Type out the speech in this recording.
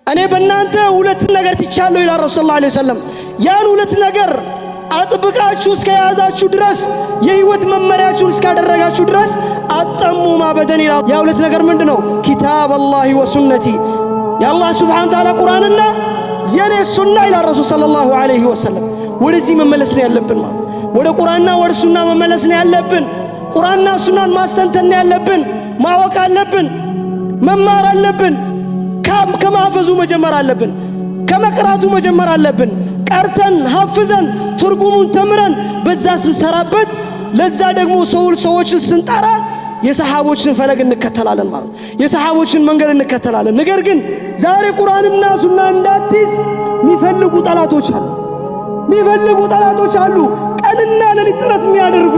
እኔ በእናንተ ሁለት ነገር ትቻለሁ ይላል ረሱል ሰለላሁ ዐለይሂ ወሰለም። ያን ሁለት ነገር አጥብቃችሁ እስከያዛችሁ ድረስ፣ የህይወት መመሪያችሁን እስካደረጋችሁ ድረስ አጠሙም አበደን ይላል። ያ ሁለት ነገር ምንድን ነው? ኪታብ አላሂ ወሱነቲ፣ የአላህ ስብሓነ ወተዓላ ቁርአንና የኔ ሱና ይላል ረሱል ሰለላሁ ዐለይሂ ወሰለም። ወደዚህ መመለስ ነው ያለብን ማለት ወደ ቁርአንና ወደ ሱና መመለስ ነው ያለብን። ቁርአንና ሱናን ማስተንተን ነው ያለብን። ማወቅ አለብን። መማር አለብን። ከማፈዙ መጀመር አለብን። ከመቅራቱ መጀመር አለብን። ቀርተን፣ ሀፍዘን፣ ትርጉሙን ተምረን በዛ ስንሰራበት፣ ለዛ ደግሞ ሰዎችን ስንጠራ የሰሓቦችን ፈለግ እንከተላለን ማለት የሰሓቦችን መንገድ እንከተላለን። ነገር ግን ዛሬ ቁርአንና ሱና እንዳትይዝ የሚፈልጉ ጠላቶች አሉ። የሚፈልጉ ጠላቶች አሉ። ቀንና ሌሊት ጥረት የሚያደርጉ።